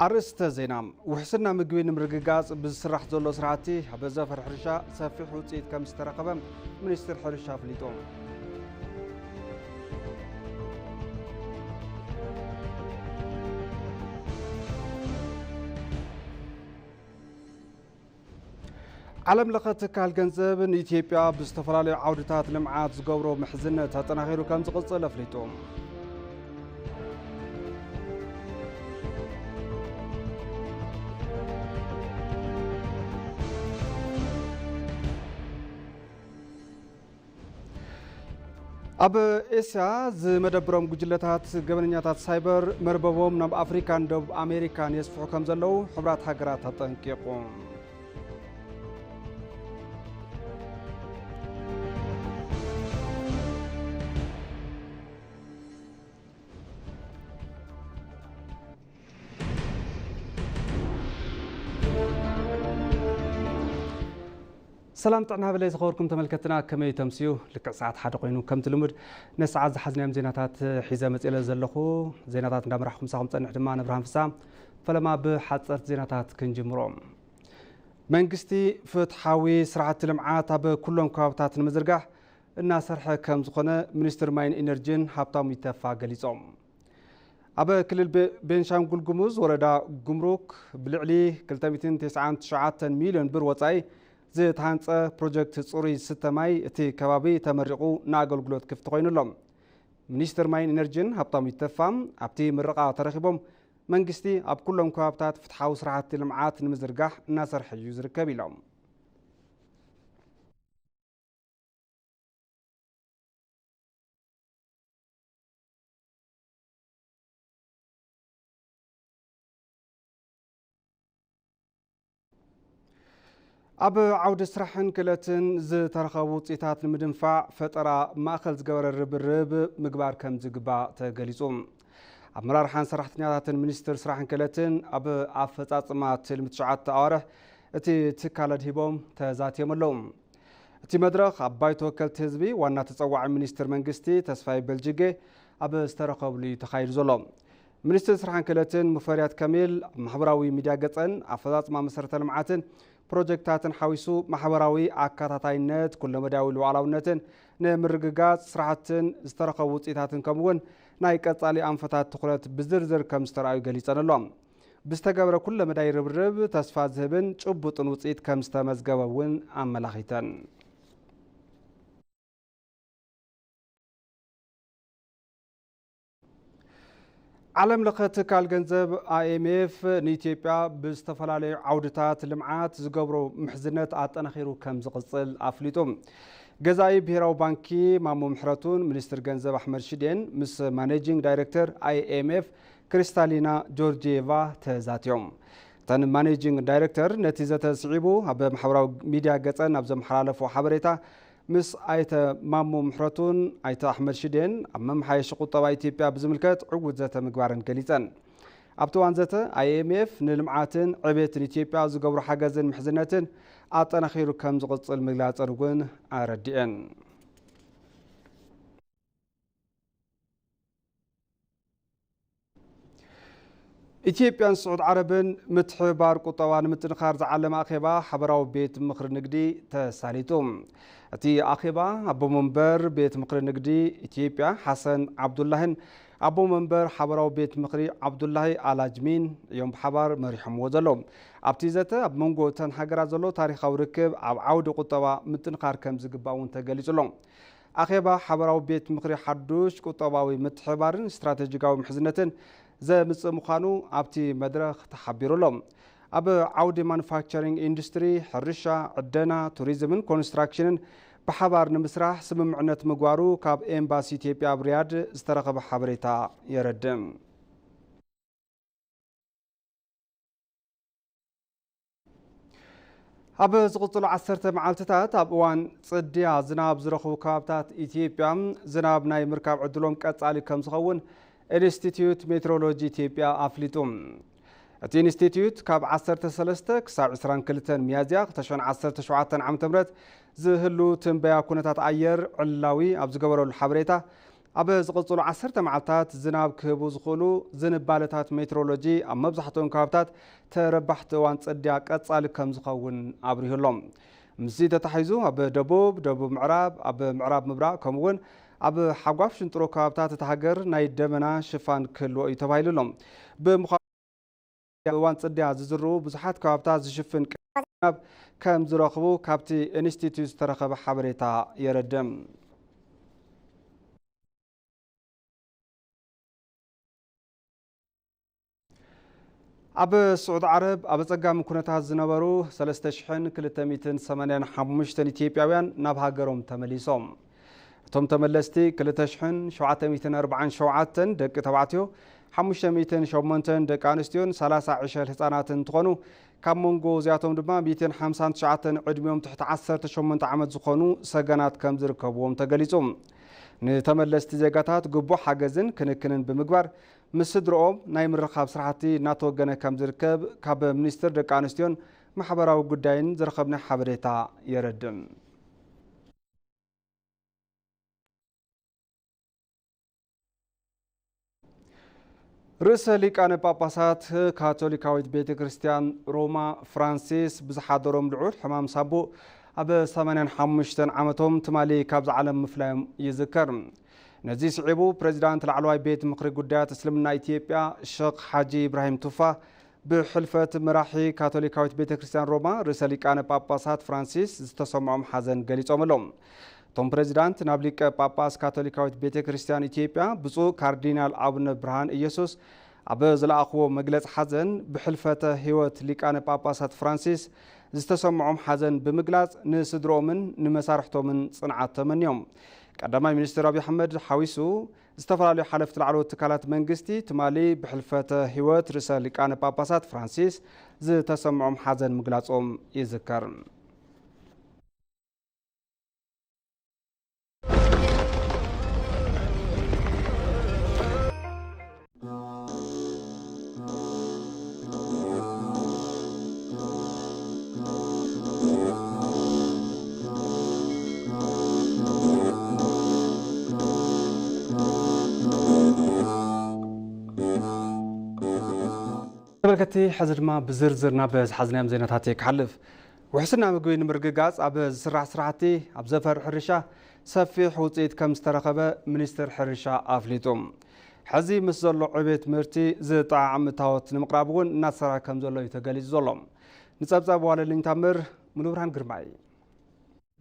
ኣርእስተ ዜና። ውሕስና ምግቢ ንምርግጋጽ ብዝስራሕ ዘሎ ስራሕቲ፣ ኣብ ዘፈር ሕርሻ ሰፊሕ ውጽኢት ከም ዝተረኸበ ሚኒስትር ሕርሻ ኣፍሊጡ። ዓለም ለኸ ትካል ገንዘብ ንኢትዮጵያ ብዝተፈላለዩ ዓውድታት ልምዓት ዝገብሮ ምሕዝነት ኣጠናኺሩ ከም ዝቕጽል ኣፍሊጡ። ኣብ ኤስያ ዝመደብሮም ጉጅለታት ገበነኛታት ሳይበር መርበቦም ናብ ኣፍሪካን ደቡብ ኣሜሪካን የስፍሑ ከም ዘለዉ ሕቡራት ሃገራት ኣጠንቂቑ። ሰላም ጥዕና በለይ ዝኸበርኩም ተመልከትና፣ ከመይ ተምስዩ? ልክዕ ሰዓት ሓደ ኮይኑ ከምቲ ልሙድ ነሰዓት ዝሓዝናዮም ዜናታት ሒዘ መፅእለ ዘለኹ። ዜናታት እንዳመራሕኩም ምሳኹም ፀንሕ ድማ ንብርሃን ፍሳ። ፈለማ ብሓፀርቲ ዜናታት ክንጅምሮ። መንግስቲ ፍትሓዊ ስራሕቲ ልምዓት ኣብ ኩሎም ከባብታት ንምዝርጋሕ እናሰርሐ ከም ዝኾነ ሚኒስትር ማይን ኢነርጂን ሃብታሙ ኢተፋ ገሊጾም። ኣብ ክልል ቤ-፣ ቤንሻንጉል ጉሙዝ ወረዳ ጉምሩክ ብልዕሊ ክልተ ሚእትን ተስዓን ትሽዓተን ሚልዮን ብር ወጻኢ ዝተሃንጸ ፕሮጀክት ጽሩይ ዝስተ ማይ እቲ ከባቢ ተመሪቑ ንኣገልግሎት ክፍቲ ኮይኑ ኣሎ። ሚኒስትር ማይን ኢነርጂን ሃብታሙ ኢተፋ ኣብቲ ምረቓ ተረኺቦም፣ መንግስቲ ኣብ ኩሎም ከባብታት ፍትሓዊ ስራሕቲ ልምዓት ንምዝርጋሕ እናሰርሐ እዩ ዝርከብ ኢሎም። ኣብ ዓውዲ ስራሕን ክእለትን ዝተረኸቡ ውፅኢታት ንምድንፋዕ ፈጠራ ማእኸል ዝገበረ ርብርብ ምግባር ከም ዝግባእ ተገሊፁ። ኣመራርሓን ሰራሕተኛታትን ሚኒስቴር ስራሕን ክእለትን ኣብ ኣፈፃፅማ ትልሚ ትሽዓተ ኣዋርሕ እቲ ትካል ኣድሂቦም ተዛትዮም ኣለዉ። እቲ መድረኽ ኣብ ባይቶ ወከልቲ ህዝቢ ዋና ተፀዋዒ ሚኒስትር መንግስቲ ተስፋዬ በልጅጌ ኣብ ዝተረኸብሉ እዩ ተኻይዱ ዘሎ። ሚኒስትር ስራሕን ክእለትን ሙፈሪያት ከሚል ኣብ ማሕበራዊ ሚድያ ገፀን ኣፈፃፅማ መሰረተ ልምዓትን ፕሮጀክታትን ሓዊሱ ማሕበራዊ ኣካታታይነት፣ ኩለመዳያዊ ሉዓላውነትን ንምርግጋፅ ስራሕትን ዝተረኸቡ ውፅኢታትን ከምኡ እውን ናይ ቀፃሊ ኣንፈታት ትኹረት ብዝርዝር ከም ዝተረኣዩ ገሊፀን ኣሎ። ብዝተገበረ ኩለመዳይ ርብርብ ተስፋ ዝህብን ጭቡጥን ውፅኢት ከም ዝተመዝገበ እውን ኣመላኺተን። ዓለም ለኸ ትካል ገንዘብ ኣይኤምኤፍ ንኢትዮጵያ ብዝተፈላለዩ ዓውድታት ልምዓት ዝገብሮ ምሕዝነት ኣጠናኺሩ ከም ዝቕፅል ኣፍሊጡ። ገዛኢ ብሄራዊ ባንኪ ማሞ ምሕረቱን ሚኒስትር ገንዘብ ኣሕመድ ሽዴን ምስ ማኔጂንግ ዳይሬክተር ኣይኤምኤፍ ክሪስታሊና ጆርጂየቫ ተዛትዮም። እተን ማኔጂንግ ዳይሬክተር ነቲ ዘተ ስዒቡ ኣብ ማሕበራዊ ሚድያ ገፀን ኣብ ዘመሓላለፎ ሓበሬታ፣ ምስ ኣይተ ማሞ ምሕረቱን ኣይተ ኣሕመድ ሽዴን ኣብ መመሓየሺ ቁጠባ ኢትዮጵያ ብዝምልከት ዕዉት ዘተ ምግባረን ገሊፀን። ኣብቲ እዋን ዘተ፣ ኣይኤምኤፍ ንልምዓትን ዕቤትን ኢትዮጵያ ዝገብሮ ሓገዝን ምሕዝነትን ኣጠናኺሩ ከም ዝቕፅል ምግላፀን እውን ኣረዲኤን። ኢትዮጵያን ስዑድ ዓረብን ምትሕብባር ቁጠባ ንምጥንኻር ዝዓለመ ኣኼባ ሓበራዊ ቤት ምኽሪ ንግዲ ተሳሊጡ። እቲ ኣኼባ ኣቦ መንበር ቤት ምኽሪ ንግዲ ኢትዮጵያ ሓሰን ዓብዱላህን ኣቦ መንበር ሓበራዊ ቤት ምኽሪ ዓብዱላሂ ኣላጅሚን እዮም ብሓባር መሪሖምዎ ዘለዉ። ኣብቲ ዘተ ኣብ መንጎ እተን ሃገራት ዘሎ ታሪኻዊ ርክብ ኣብ ዓውዲ ቁጠባ ምጥንኻር ከም ዝግባእ እውን ተገሊጹ ኣሎ። ኣኼባ ሓበራዊ ቤት ምኽሪ ሓዱሽ ቁጠባዊ ምትሕብባርን ስትራቴጂካዊ ምሕዝነትን ዘምጽእ ምዃኑ ኣብቲ መድረኽ ተሓቢሩ ኣሎ። ኣብ ዓውዲ ማኑፋክቸሪንግ ኢንዱስትሪ፣ ሕርሻ፣ ዕደና፣ ቱሪዝምን ኮንስትራክሽንን ብሓባር ንምስራሕ ስምምዕነት ምግባሩ ካብ ኤምባሲ ኢትዮጵያ ኣብ ሪያድ ዝተረኸበ ሓበሬታ የረድእ። ኣብ ዝቕጽሉ ዓሰርተ መዓልትታት ኣብ እዋን ጽድያ ዝናብ ዝረኽቡ ከባብታት ኢትዮጵያ ዝናብ ናይ ምርካብ ዕድሎም ቀጻሊ ከም ዝኸውን ኢንስቲትዩት ሜትሮሎጂ ኢትዮጵያ ኣፍሊጡ። እቲ ኢንስቲትዩት ካብ ዓሰርተ ሰለስተ ክሳብ ዕስራን ክልተን ሚያዝያ ክልተ ሽሕን ዓሰርተ ሸውዓተን ዓመተ ምህረት ዝህሉ ትንበያ ኩነታት ኣየር ዕላዊ ኣብ ዝገበረሉ ሓበሬታ፣ ኣብ ዝቕጽሉ ዓሰርተ መዓልታት ዝናብ ክህቡ ዝኽእሉ ዝንባለታት ሜትሮሎጂ ኣብ መብዛሕትኦም ከባብታት ተረባሕቲ እዋን ጽድያ ቀጻሊ ከም ዝኸውን ኣብሪሁ ኣሎ። ምስዚ ተታሒዙ ኣብ ደቡብ፣ ደቡብ ምዕራብ፣ ኣብ ምዕራብ ምብራቕ ከምኡ እውን ኣብ ሓጓፍ ሽንጥሮ ከባብታት እታ ሃገር ናይ ደመና ሽፋን ክህልዎ እዩ ተባሂሉ ኣሎ። ብምዃኑ እዋን ጽድያ ዝዝርኡ ብዙሓት ከባብታት ዝሽፍን ቀይሕ ዝናብ ከም ዝረኽቡ ካብቲ ኢንስቲትዩት ዝተረኸበ ሓበሬታ የረድእ። ኣብ ስዑዲ ዓረብ ኣብ ኣጸጋሚ ኩነታት ዝነበሩ ሰለስተ ሽሕን ክልተ ሚእትን ሰማንያን ሓሙሽተን ኢትዮጵያውያን ናብ ሃገሮም ተመሊሶም። እቶም ተመለስቲ ክልተ ሽሕን ሸውዓተ ሚእትን ኣርባዓን ሸውዓተን ደቂ ተባዕትዮ፣ ሓሙሽተ ሚእትን ሸሞንተን ደቂ ኣንስትዮን ሰላሳ ዕሸል ህጻናትን እንትኾኑ፣ ካብ መንጎ እዚኣቶም ድማ ሚእትን ሓምሳን ትሽዓተን ዕድሚኦም ትሕቲ ዓሰርተ ሸሞንተ ዓመት ዝኾኑ ሰገናት ከም ዝርከብዎም ተገሊጹ። ንተመለስቲ ዜጋታት ግቡእ ሓገዝን ክንክንን ብምግባር ምስ ስድርኦም ናይ ምርኻብ ስራሕቲ እናተወገነ ከም ዝርከብ ካብ ሚኒስትር ደቂ ኣንስትዮን ማሕበራዊ ጉዳይን ዝረኸብናዮ ሓበሬታ የረድእ። ርእሰ ሊቃነ ጳጳሳት ካቶሊካዊት ቤተ ክርስቲያን ሮማ ፍራንሲስ ብዝሓደሮም ልዑል ሕማም ሳንቡእ ኣብ ሰማንያን ሓሙሽተን ዓመቶም ትማሊ ካብዚ ዓለም ምፍላዮም ይዝከር። ነዚ ስዒቡ ፕሬዚዳንት ላዕለዋይ ቤት ምኽሪ ጉዳያት እስልምና ኢትዮጵያ ሸኽ ሓጂ ኢብራሂም ቱፋ ብሕልፈት መራሒ ካቶሊካዊት ቤተ ክርስቲያን ሮማ ርእሰ ሊቃነ ጳጳሳት ፍራንሲስ ዝተሰምዖም ሓዘን ገሊጾም ኣለዉ። እቶም ፕሬዚዳንት ናብ ሊቀ ጳጳስ ካቶሊካዊት ቤተ ክርስቲያን ኢትዮጵያ ብፁዕ ካርዲናል ኣቡነ ብርሃን ኢየሱስ ኣብ ዝለኣኽዎ መግለጺ ሓዘን ብሕልፈተ ህይወት ሊቃነ ጳጳሳት ፍራንሲስ ዝተሰምዖም ሓዘን ብምግላጽ ንስድርኦምን ንመሳርሕቶምን ጽንዓት ተመንዮም። ቀዳማይ ሚኒስትር ኣብይ ኣሕመድ ሓዊሱ ዝተፈላለዩ ሓለፍቲ ላዕለዎት ትካላት መንግስቲ ትማሊ ብሕልፈተ ህይወት ርእሰ ሊቃነ ጳጳሳት ፍራንሲስ ዝተሰምዖም ሓዘን ምግላጾም ይዝከር። ተመልከትቲ፣ ሕዚ ድማ ብዝርዝር ናብ ዝሓዝናዮም ዜናታት እየ ክሓልፍ። ውሕስና ምግቢ ንምርግጋጽ ኣብ ዝስራሕ ስራሕቲ ኣብ ዘፈር ሕርሻ ሰፊሕ ውፅኢት ከም ዝተረኸበ ሚኒስትር ሕርሻ ኣፍሊጡ። ሕዚ ምስ ዘሎ ዕቤት ምህርቲ ዝጠዓዓም እታወት ንምቕራብ እውን እናተሰርሐ ከም ዘሎ እዩ ተገሊጹ ዘሎ። ንጸብጻብ ዋለልኝ ታምር፣ ሙሉብርሃን ግርማይ።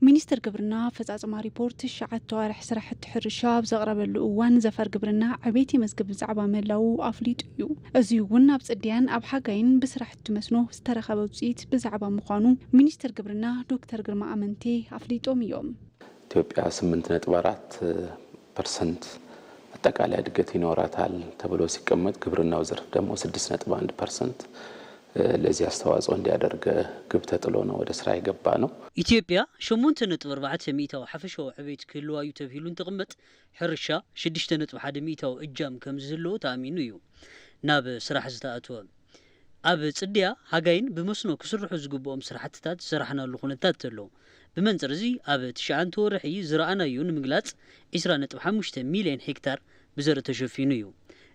ሚኒስትር ግብርና ኣፈጻጽማ ሪፖርት ትሽዓተ ኣዋርሕ ስራሕቲ ሕርሻ ኣብ ዘቕረበሉ እዋን ዘፈር ግብርና ዕቤት የመዝግብ ብዛዕባ ምህላዉ ኣፍሊጡ እዩ። እዚ እውን ኣብ ጽድያን ኣብ ሓጋይን ብስራሕቲ መስኖ ዝተረኸበ ውፅኢት ብዛዕባ ምዃኑ ሚኒስትር ግብርና ዶክተር ግርማ ኣመንቴ ኣፍሊጦም እዮም። ኢትዮጵያ ስምንት ነጥብ ኣራት ፐርሰንት ኣጠቃላይ እድገት ይኖራታል ተብሎ ሲቀመጥ፣ ግብርናው ዘርፍ ደግሞ ስድስት ነጥብ አንድ ፐርሰንት ለዚህ አስተዋጽኦ እንዲያደርግ ግብ ተጥሎ ነው ወደ ስራ የገባ ነው። ኢትዮጵያ ሸሞንተ ነጥቢ ኣርባዕተ ሚእታዊ ሓፈሻዊ ዕቤት ክህልዋ እዩ ተብሂሉ እንትቕመጥ፣ ሕርሻ ሽዱሽተ ነጥቢ ሓደ ሚእታዊ እጃም ከም ዝህልዎ ተኣሚኑ እዩ ናብ ስራሕ ዝተኣትወ። ኣብ ጽድያ ሓጋይን ብመስኖ ክስርሑ ዝግብኦም ስራሕትታት ዝሰራሕናሉ ኩነታት ተሎ። ብመንጽር እዚ ኣብ ትሽዓንተ ወርሒ ዝረኣናዮ ንምግላጽ ዕስራ ነጥቢ ሓሙሽተ ሚልዮን ሄክታር ብዘርኢ ተሸፊኑ እዩ።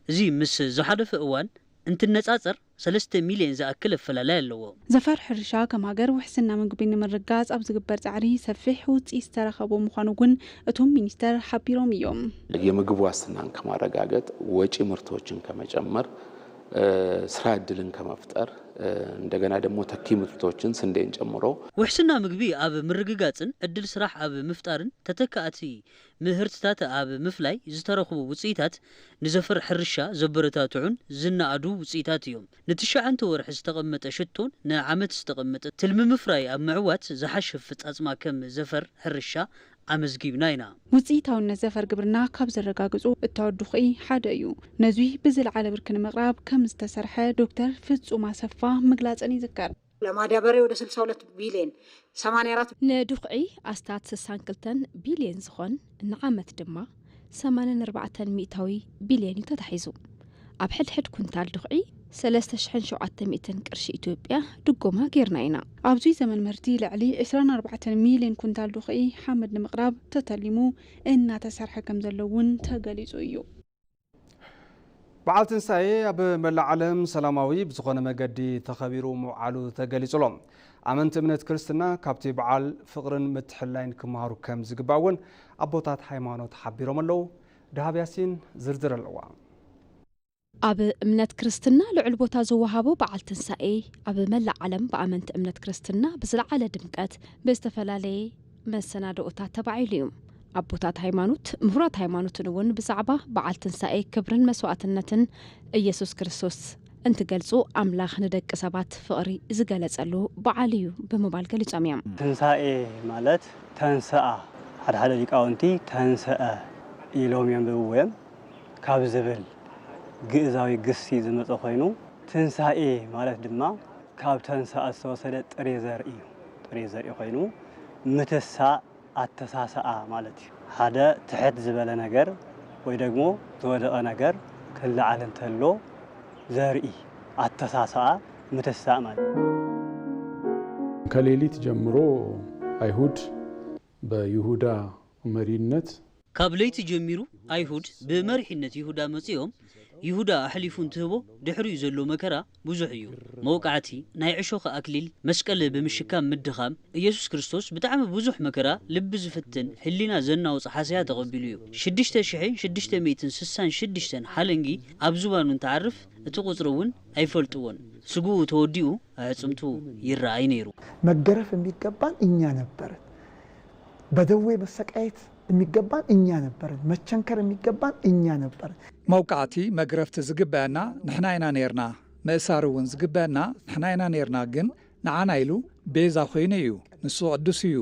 እዚ ምስ ዝሓለፈ እዋን እንትነጻጸር ሰለስተ ሚልዮን ዝኣክል ኣፈላላይ ኣለዎ። ዘፈር ሕርሻ ከም ሃገር ውሕስና ምግቢ ንምርጋጽ ኣብ ዝግበር ጻዕሪ ሰፊሕ ውጽኢት ዝተረኸቦ ምዃኑ እውን እቶም ሚኒስተር ሓቢሮም እዮም። የምግብ ዋስትናን ከማረጋገጥ፣ ወጪ ምርቶችን ከመጨመር፣ እ፣ ስራ እድልን ከመፍጠር፣ እ፣ እንደገና ደግሞ ተኪ ምርቶችን ስንዴን ጨምሮ ውሕስና ምግቢ ኣብ ምርግጋጽን ዕድል ስራሕ ኣብ ምፍጣርን ተተካእቲ ምህርትታት ኣብ ምፍላይ ዝተረኽቡ ውጽኢታት ንዘፈር ሕርሻ ዘበረታትዑን ዝነኣዱ ውጽኢታት እዮም። ንትሽዓንተ ወርሒ ዝተቐመጠ ሽቶን ንዓመት ዝተቐመጠ ትልሚ ምፍራይ ኣብ ምዕዋት ዝሓሸ ኣፈጻጽማ ከም ዘፈር ሕርሻ ኣመዝጊብና ኢና። ውጽኢታውነት ዘፈር ግብርና ካብ ዘረጋግጹ እታወት ድኹዒ ሓደ እዩ። ነዙይ ብዝለዓለ ብርኪ ንምቕራብ ከም ዝተሰርሐ ዶክተር ፍጹም ኣሰፋ ምግላጸን ይዝከር። ለማዳበሪያ ወደ ስልሳ ሁለት ቢሊዮን፣ ሰማንያ አራት ንድኹዒ ኣስታት ስሳን ክልተን ቢልዮን ዝኾን፣ ንዓመት ድማ ሰማንያን ኣርባዕተን ሚእታዊ ቢልዮን እዩ ተታሒዙ። ኣብ ሕድሕድ ኩንታል ድኹዒ ሰለስተ ሽሕን ሸውዓተ ሚእትን ቅርሺ ኢትዮጵያ ድጎማ ጌርና ኢና። ኣብዚ ዘመን ምህርቲ ልዕሊ ዕስራን ኣርባዕተን ሚልዮን ኩንታል ዱኽዒ ሓመድ ንምቕራብ ተተሊሙ እናተሰርሐ ከም ዘሎ እውን ተገሊጹ እዩ። በዓል ትንሳኤ ኣብ መላእ ዓለም ሰላማዊ ብዝኾነ መገዲ ተኸቢሩ ምውዓሉ ተገሊጹ ኣሎ። ኣመንቲ እምነት ክርስትና ካብቲ በዓል ፍቕርን ምትሕልላይን ክመሃሩ ከም ዝግባእ እውን ኣቦታት ሃይማኖት ሓቢሮም ኣለዉ። ደሃብ ያሲን ዝርዝር ኣለዋ። ኣብ እምነት ክርስትና ልዑል ቦታ ዝወሃቦ በዓል ትንሳኤ ኣብ መላእ ዓለም ብኣመንቲ እምነት ክርስትና ብዝለዓለ ድምቀት ብዝተፈላለየ መሰናድኦታት ተባዒሉ እዩ። ኣቦታት ሃይማኖት፣ ምሁራት ሃይማኖትን እውን ብዛዕባ በዓል ትንሳኤ ክብርን መስዋእትነትን ኢየሱስ ክርስቶስ እንትገልጹ፣ ኣምላኽ ንደቂ ሰባት ፍቕሪ ዝገለጸሉ በዓል እዩ ብምባል ገሊጾም እዮም። ትንሳኤ ማለት ተንሰኣ፣ ሓደ ሓደ ሊቃውንቲ ተንሰአ ኢሎም የንብብዎ እዮም። ካብ ዝብል ግእዛዊ ግሲ ዝመጸ ኮይኑ፣ ትንሳኤ ማለት ድማ ካብ ተንሰኣ ዝተወሰደ ጥሬ ዘርኢ እዩ። ጥሬ ዘርኢ ኮይኑ፣ ምትሳእ ኣተሳሰኣ ማለት እዩ። ሓደ ትሕት ዝበለ ነገር ወይ ደግሞ ዝወደቐ ነገር ክለዓል እንተሎ ዘርኢ ኣተሳሰኣ ምትሳእ ማለት እዩ። ከሌሊት ጀምሮ አይሁድ በይሁዳ መሪነት ካብ ለይቲ ጀሚሩ ኣይሁድ ብመሪሕነት ይሁዳ መጺኦም፣ ይሁዳ ኣሕሊፉ እንትህቦ ድሕሪኡ ዘሎ መከራ ብዙሕ እዩ። መውቃዕቲ፣ ናይ ዕሾኽ ኣክሊል፣ መስቀል ብምሽካም ምድኻም፣ ኢየሱስ ክርስቶስ ብጣዕሚ ብዙሕ መከራ ልቢ ዝፍትን ህሊና ዘናውጽ ሓሰያ ተቐቢሉ እዩ። ሽዱሽተ ሽሕን ሽዱሽተ ሚእትን ስሳን ሽዱሽተን ሓለንጊ ኣብ ዝባኑ እንትዓርፍ እቲ ቁጽሪ እውን ኣይፈልጥዎን። ስግኡ ተወዲኡ ኣዕጽምቱ ይረኣይ ነይሩ። መገረፍ የሚገባን እኛ ነበርን። በደዌ መሰቃየት የሚገባን እኛ ነበርን። መቸንከር የሚገባን እኛ ነበርን። መውቃዕቲ መግረፍቲ ዝግበአና ንሕና ኢና ነይርና። ምእሳር እውን ዝግበአና ንሕና ኢና ነይርና፣ ግን ንዓና ኢሉ ቤዛ ኮይኑ እዩ። ንሱ ቅዱስ እዩ፣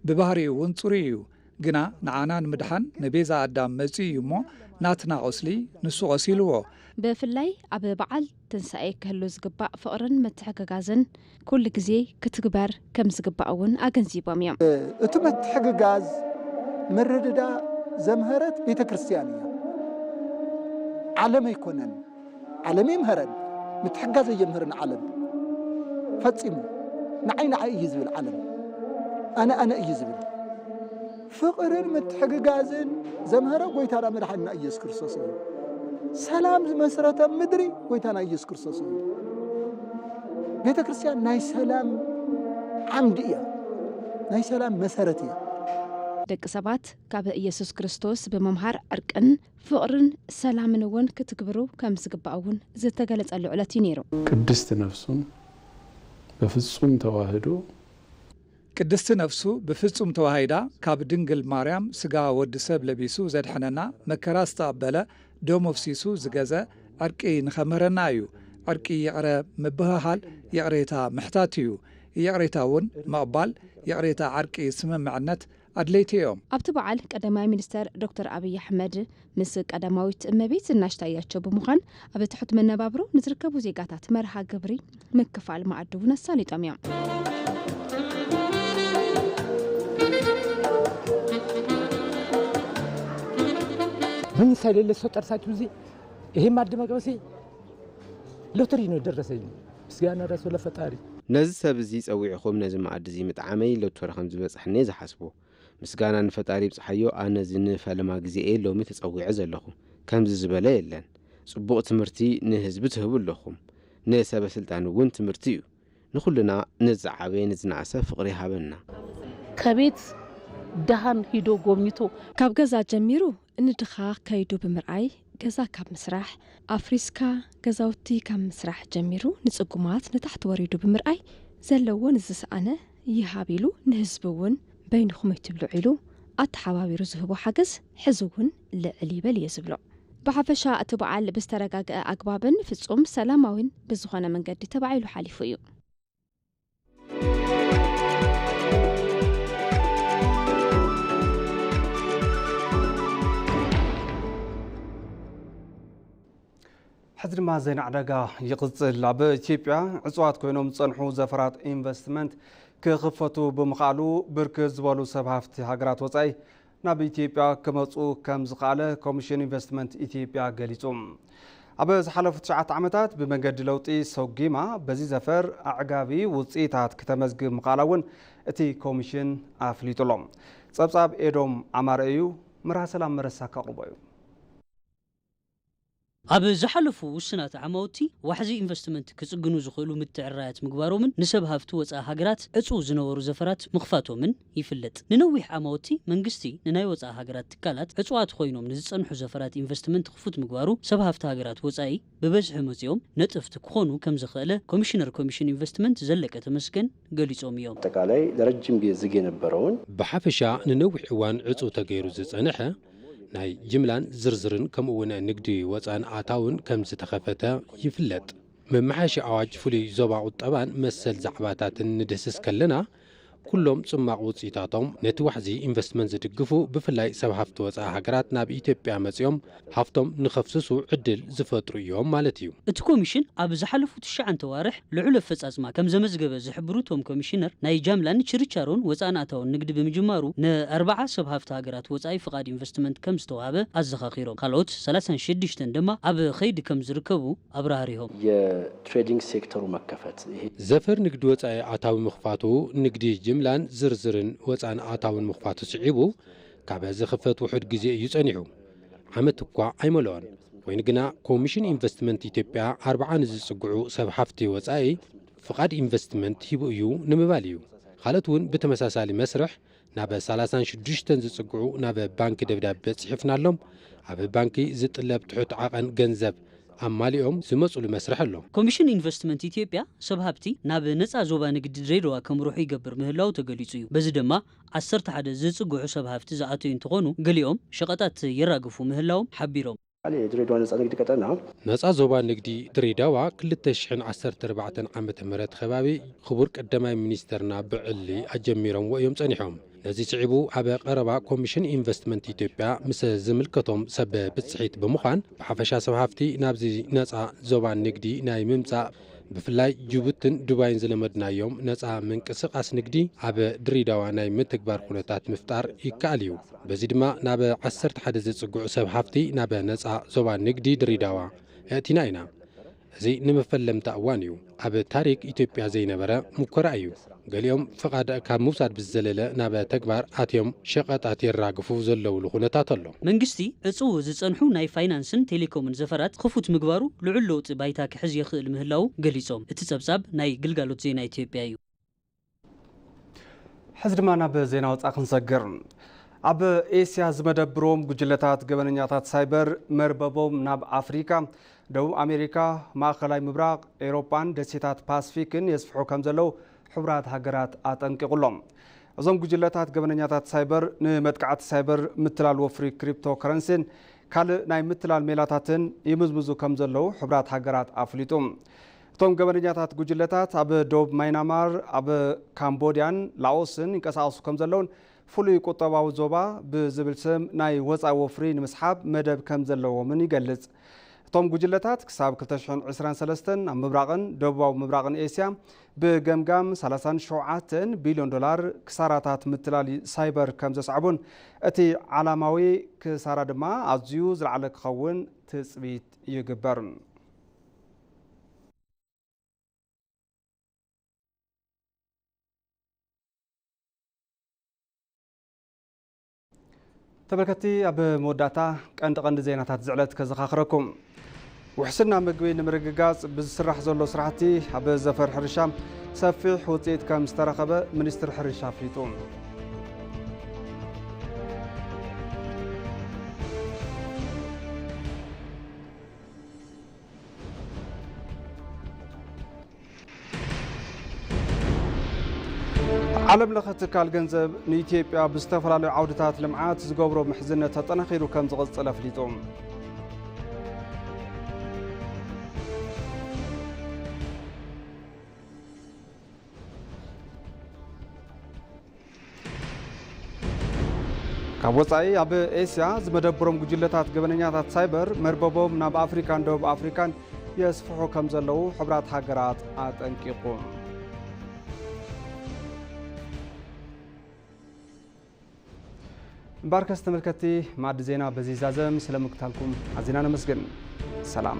ብባህሪኡ እውን ጽሩይ እዩ። ግና ንዓና ንምድሓን ንቤዛ ኣዳም መጺኡ እዩ እሞ ናትና ቁስሊ ንሱ ቆሲልዎ። ብፍላይ ኣብ በዓል ትንሳኤ ክህሉ ዝግባእ ፍቕርን ምትሕግጋዝን ኩሉ ግዜ ክትግበር ከም ዝግባእ እውን ኣገንዚቦም እዮም። እቲ ምትሕግጋዝ ምርድዳ ዘምሀረት ቤተ ክርስቲያን እያ። ዓለም ኣይኮነን። ዓለም ይምሀረን። ምትሕጋዝ ኣየምህርን ዓለም ፈጺሙ። ንዓይ ንዓይ እዩ ዝብል ዓለም። ኣነ ኣነ እዩ ዝብል። ፍቕርን ምትሕግጋዝን ዘምሀረ ጎይታና መድሓንና ኢየሱስ ክርስቶስ እዩ። ሰላም ዝመስረተ ምድሪ ጎይታና ኢየሱስ ክርስቶስ እዩ። ቤተ ክርስቲያን ናይ ሰላም ዓምዲ እያ። ናይ ሰላም መሰረት እያ። ደቂ ሰባት ካብ ኢየሱስ ክርስቶስ ብምምሃር ዕርቅን ፍቕርን ሰላምን እውን ክትግብሩ ከም ዝግባእ እውን ዝተገለጸሉ ዕለት እዩ ነይሩ። ቅድስት ነፍሱን በፍጹም ተዋህዶ ቅድስቲ ነፍሱ ብፍጹም ተዋሂዳ ካብ ድንግል ማርያም ስጋ ወዲ ሰብ ለቢሱ ዘድሐነና መከራ ዝተቐበለ ደሙ ኣፍሲሱ ዝገዘ ዕርቂ ንኸምህረና እዩ። ዕርቂ ይቕረ ምብህሃል ይቕሬታ ምሕታት እዩ። ይቕሬታ እውን ምቕባል ይቕሬታ ዕርቂ ስምምዕነት ኣድለይቲ እዮም። ኣብቲ በዓል ቀዳማይ ሚኒስተር ዶክተር ኣብይ ኣሕመድ ምስ ቀዳማዊት እመቤት ዝናሽ ታያቸው ብምዃን ኣብ ትሑት መነባብሮ ንዝርከቡ ዜጋታት መርሃ ግብሪ ምክፋል መኣዲ እውን ኣሳሊጦም እዮም። ምን ሳይለለ ሰው ጠርሳችሁ እዚህ ይሄ ማዕድ መቅመሴ ሎተሪ ነው የደረሰኝ። ምስጋና ራሱ ለፈጣሪ። ነዚ ሰብ እዚ ጸዊዕኹም ነዚ መኣዲ እዚ ምጥዓመይ ሎተሪ ከም ዝበጽሐኒ እየ ዝሓስቦ። ምስጋና ንፈጣሪ ይብጽሓዮ። ኣነ እዚ ንፈለማ ግዜ እየ ሎሚ ተጸዊዐ ዘለኹ። ከምዚ ዝበለ የለን። ጽቡቕ ትምህርቲ ንህዝቢ ትህቡ ኣለኹም። ንሰበ ስልጣን እውን ትምህርቲ እዩ። ንኹልና ንዝዓበየ ንዝነኣሰ ፍቕሪ ይሃበና። ከቤት ደሃን ሂዶ ጎብኝቶ ካብ ገዛ ጀሚሩ ንድኻ ከይዱ ብምርኣይ፣ ገዛ ካብ ምስራሕ ኣፍሪስካ፣ ገዛውቲ ካብ ምስራሕ ጀሚሩ ንጽጉማት ንታሕቲ ወሪዱ ብምርኣይ፣ ዘለዎ ንዝሰኣነ ይሃብ ኢሉ ንህዝቢ እውን በይንኹም ኣይትብልዑ ኢሉ ኣተሓባቢሩ ዝህቦ ሓገዝ ሕዚ እውን ልዕል ይበል እየ ዝብሎ። ብሓፈሻ እቲ በዓል ብዝተረጋግአ ኣግባብን ፍጹም ሰላማዊን ብዝኾነ መንገዲ ተባዒሉ ሓሊፉ እዩ። ሕዚ ድማ ዜና ዕዳጋ ይቕጽል። ኣብ ኢትዮጵያ ዕጹዋት ኮይኖም ዝጸንሑ ዘፈራት ኢንቨስትመንት ክኽፈቱ ብምኽኣሉ ብርክት ዝበሉ ሰብ ሃፍቲ ሃገራት ወጻኢ ናብ ኢትዮጵያ ክመጹ ከም ዝኽኣለ ኮሚሽን ኢንቨስትመንት ኢትዮጵያ ገሊጹ። ኣብ ዝሓለፉ ትሽዓተ ዓመታት ብመንገዲ ለውጢ ሰጒማ በዚ ዘፈር ኣዕጋቢ ውፅኢታት ክተመዝግብ ምኽኣላ እውን እቲ ኮሚሽን ኣፍሊጡ ኣሎ። ፀብፃብ ኤዶም ኣማረ እዩ። መርሃ ሰላም መረሳ ከቕርቦ እዩ። ኣብ ዝሓለፉ ውስናት ዓማውቲ ዋሕዚ ኢንቨስትመንት ክጽግኑ ዝኽእሉ ምትዕርራያት ምግባሮምን ንሰብ ሃፍቲ ወጻኢ ሃገራት ዕጹው ዝነበሩ ዘፈራት ምኽፋቶምን ይፍለጥ። ንነዊሕ ዓማውቲ መንግስቲ ንናይ ወጻኢ ሃገራት ትካላት ዕጹዋት ኮይኖም ንዝጸንሑ ዘፈራት ኢንቨስትመንት ክፉት ምግባሩ ሰብ ሃፍቲ ሃገራት ወጻኢ ብበዝሒ መጺኦም ነጥፍቲ ክኾኑ ከም ዘኽእለ ኮሚሽነር ኮሚሽን ኢንቨስትመንት ዘለቀ ተመስገን ገሊጾም እዮም። አጠቃላይ ለረጅም ጊዜ ዝግ የነበረውን ብሓፈሻ ንነዊሕ እዋን ዕጹው ተገይሩ ዝጸንሐ ናይ ጅምላን ዝርዝርን ከምኡውን ንግዲ ወፃን ኣታውን ከም ዝተኸፈተ ይፍለጥ። መመሓየሺ ኣዋጅ ፍሉይ ዞባ ቁጠባን መሰል ዛዕባታትን ንድህስስ ከለና፣ ኩሎም ጽማቕ ውፅኢታቶም ነቲ ዋሕዚ ኢንቨስትመንት ዝድግፉ፣ ብፍላይ ሰብ ሃፍቲ ወፃኢ ሃገራት ናብ ኢትዮጵያ መጺኦም ሃፍቶም ንኸፍስሱ ዕድል ዝፈጥሩ እዮም ማለት እዩ። እቲ ኮሚሽን ኣብ ዝሓለፉ ትሽዓተ ዋርሕ ልዑል ኣፈጻጽማ ከም ዘመዝገበ ዝሕብሩ እቶም ኮሚሽነር፣ ናይ ጃምላን ችርቻሮን ወፃእን ኣታውን ንግዲ ብምጅማሩ ንኣርባዓ ሰብ ሃፍቲ ሃገራት ወፃኢ ፍቓድ ኢንቨስትመንት ከም ዝተዋህበ ኣዘኻኺሮም። ካልኦት ሰላሳን ሽዱሽተን ድማ ኣብ ኸይዲ ከም ዝርከቡ ኣብራህሪሆም። የትሬዲንግ ሴክተሩ መከፈት ይሄ ዘፈር ንግዲ ወፃኢ ኣታዊ ምኽፋቱ፣ ንግዲ ጅምላን ዝርዝርን ወፃእን ኣታውን ምኽፋቱ ስዒቡ፣ ካብ ዝኽፈት ውሑድ ግዜ እዩ ጸኒሑ። ዓመት እኳ ኣይመልኦን። ኮይኑ ግና ኮሚሽን ኢንቨስትመንት ኢትዮጵያ ኣርብዓ ንዝጽግዑ ሰብ ሃፍቲ ወጻኢ ፍቓድ ኢንቨስትመንት ሂቡ እዩ ንምባል እዩ። ካልኦት እውን ብተመሳሳሊ መስርሕ ናብ ሰላሳን ሽዱሽተን ዝጽግዑ ናብ ባንኪ ደብዳቤ ጽሒፍናሎም። ኣብ ባንኪ ዝጥለብ ትሑት ዓቐን ገንዘብ ኣማሊኦም ዝመጹሉ መስርሕ ኣሎ። ኮሚሽን ኢንቨስትመንት ኢትዮጵያ ሰብ ሃፍቲ ናብ ነጻ ዞባ ንግዲ ድሬዳዋ ከምርሑ ይገብር ምህላው ተገሊጹ እዩ። በዚ ድማ ዓሰርተ ሓደ ዝጽግዑ ሰብ ሃፍቲ ዝኣተዩ እንትኾኑ፣ ገሊኦም ሸቐጣት የራግፉ ምህላዎም ሓቢሮም። የድሬዳዋ ነጻ ንግዲ ቀጠና ነጻ ዞባ ንግዲ ድሬዳዋ ክልተ ሽሕን ዓሰርተ ኣርባዕተን ዓመተ ምህረት ከባቢ ክቡር ቀዳማይ ሚኒስተርና ብዕሊ ኣጀሚሮምዎ እዮም ጸኒሖም። ነዚ ስዒቡ ኣብ ቀረባ ኮሚሽን ኢንቨስትመንት ኢትዮጵያ ምስ ዝምልከቶም ሰብ ብጽሒት ብምዃን ብሓፈሻ ሰብ ሃፍቲ ናብዚ ነጻ ዞባ ንግዲ ናይ ምምጻእ ብፍላይ ጅቡትን ዱባይን ዝለመድናዮም ነጻ ምንቅስቓስ ንግዲ ኣብ ድሬዳዋ ናይ ምትግባር ኩነታት ምፍጣር ይከኣል እዩ። በዚ ድማ ናብ ዓሰርተ ሓደ ዝጽግዑ ሰብ ሃፍቲ ናብ ነጻ ዞባ ንግዲ ድሬዳዋ ኣእቲና ኢና። እዚ ንመፈለምታ እዋን እዩ። ኣብ ታሪክ ኢትዮጵያ ዘይነበረ ሙከራ እዩ። ገሊኦም ፍቓድ ካብ ምውሳድ ብዝዘለለ ናብ ተግባር ኣትዮም ሸቐጣት የራግፉ ዘለውሉ ኩነታት ኣሎ። መንግስቲ ዕጹው ዝጸንሑ ናይ ፋይናንስን ቴሌኮምን ዘፈራት ክፉት ምግባሩ ልዑል ለውጢ ባይታ ክሕዝ የኽእል ምህላው ገሊጾም። እቲ ጸብጻብ ናይ ግልጋሎት ዜና ኢትዮጵያ እዩ። ሕዚ ድማ ናብ ዜና ወጻኢ ክንሰግር። ኣብ ኤስያ ዝመደብሮም ጉጅለታት ገበነኛታት ሳይበር መርበቦም ናብ ኣፍሪካ፣ ደቡብ ኣሜሪካ፣ ማእኸላይ ምብራቕ፣ ኤውሮጳን ደሴታት ፓስፊክን የስፍሑ ከም ዘለዉ ሕቡራት ሃገራት ኣጠንቂቑ ኣሎ። እዞም ጉጅለታት ገበነኛታት ሳይበር ንመጥቃዕቲ ሳይበር፣ ምትላል ወፍሪ ክሪፕቶ ከረንሲን ካልእ ናይ ምትላል ሜላታትን ይምዝምዙ ከም ዘለዉ ሕቡራት ሃገራት ኣፍሊጡ። እቶም ገበነኛታት ጉጅለታት ኣብ ደቡብ ማይናማር፣ ኣብ ካምቦድያን ላኦስን ይንቀሳቐሱ ከም ዘለውን ፍሉይ ቁጠባዊ ዞባ ብዝብል ስም ናይ ወጻኢ ወፍሪ ንምስሓብ መደብ ከም ዘለዎምን ይገልጽ። እቶም ጉጅለታት ክሳብ ክልተ ሽሕን ዕስራን ሰለስተን ኣብ ምብራቕን ደቡባዊ ምብራቕን ኤስያ ብገምጋም ሰላሳን ሸውዓተን ቢልዮን ዶላር ክሳራታት ምትላል ሳይበር ከም ዘስዓቡን እቲ ዓላማዊ ክሳራ ድማ ኣዝዩ ዝለዓለ ክኸውን ትጽቢት ይግበር። ተመልከትቲ፣ ኣብ መወዳእታ ቀንዲ ቀንዲ ዜናታት ዝዕለት ከዘኻኽረኩም። ውሕስና ምግቢ ንምርግጋጽ ብዝስራሕ ዘሎ ስራሕቲ ኣብ ዘፈር ሕርሻ ሰፊሕ ውጽኢት ከም ዝተረኸበ ሚኒስትሪ ሕርሻ ኣፍሊጡ። ዓለም ለኸ ትካል ገንዘብ ንኢትዮጵያ ብዝተፈላለዩ ዓውድታት ልምዓት ዝገብሮ ምሕዝነት ተጠናኺሩ ከም ዝቕጽል ኣፍሊጡ። ካብ ወጻኢ ኣብ ኤስያ ዝመደብሮም ጉጅለታት ገበነኛታት ሳይበር መርበቦም ናብ ኣፍሪካን ደቡብ ኣፍሪካን የስፍሑ ከም ዘለዉ ሕቡራት ሃገራት ኣጠንቂቑ። እምበኣርከስ ተመልከትቲ፣ ማዕዲ ዜና በዚ ይዛዘም። ስለምክታልኩም ኣዚና ነመስግን። ሰላም።